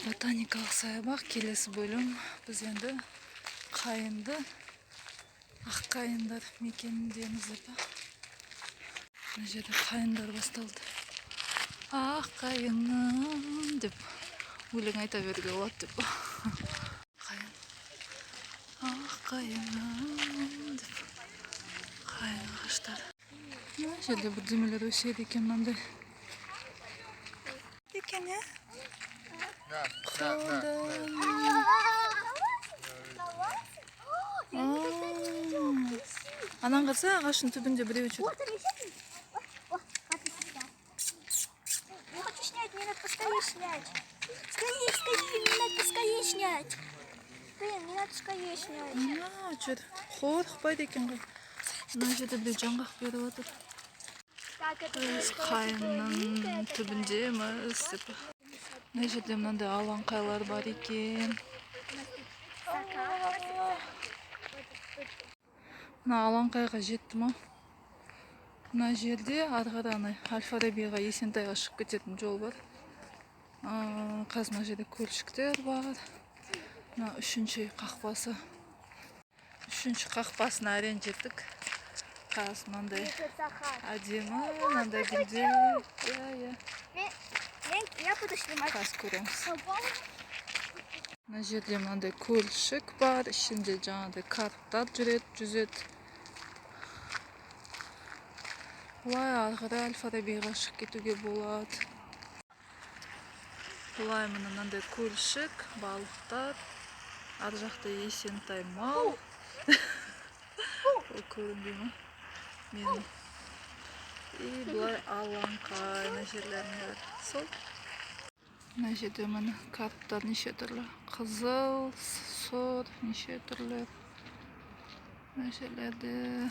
Ботаникалық саябақ, келесі бөлім. Біз енді қайынды, ақ қайындар мекеніндеміз деп. Мына жерде қайындар басталды. Ақ қайыным деп өлең айта беруге болады деп. Қайын, ақ қайыным деп, қайын ағаштары. Мына жерде бірдемелер өседі екен, мынандай екен, иә. Қолдан. Я никогда не видела крысу. Анан қараса, ағаштың түбінде біреу жүр. Вот она сидит. О, о, хватит сюда. Я хочу снять, мне надо поскорее снять. Скорее, скорее, мне надо поскорее снять. Блин, мне надо скорее снять. Мына жүр, қорықпайды екен ғой. Мына жерде біреу жаңғақ беріп жатыр. Так, это Біз қайынның түбіндеміз деп. Мына жерде мынандай алаңқайлар бар екен. Закат. Мына алаңқайға жеттім ау. Мына жерде ары қарай ана әл Фарабиға, Есентайға шығып кететін жол бар. Қазір мына жерде көлшіктер бар. Мына үшінші қақпасы, үшінші қақпасына әрең жеттік. Қазір мынандай Это закат. әдемі, мынандай гүлдер, иә. Я буду снимать. Қазір көреміз. Мына жерде мынандай көлшік бар, ішінде жаңағыдай карптар жүреді, жүзеді. Былай ары қарай әл Фарабиға шығып кетуге болады. Былай, міне, мынандай көлшік, балықтар. Ар жақта Есентай мал, ол көрінбей ма менің? И былай алаңқай, мына жерлердің бәрі сол. Мына жерде, міне, карптар неше түрлі: қызыл, сұр, неше түрлі мына жерлерде.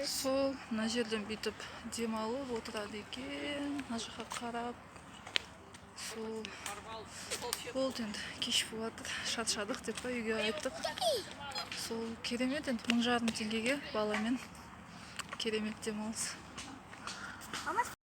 Сол мына жерден бүйтіп демалып отырады екен, мына жаққа қарап. Сол болды енді, кеш болып жатыр, шаршадық деп па, үйге қайттық. Сол керемет енді, 1500 теңгеге баламен керемет демалыс.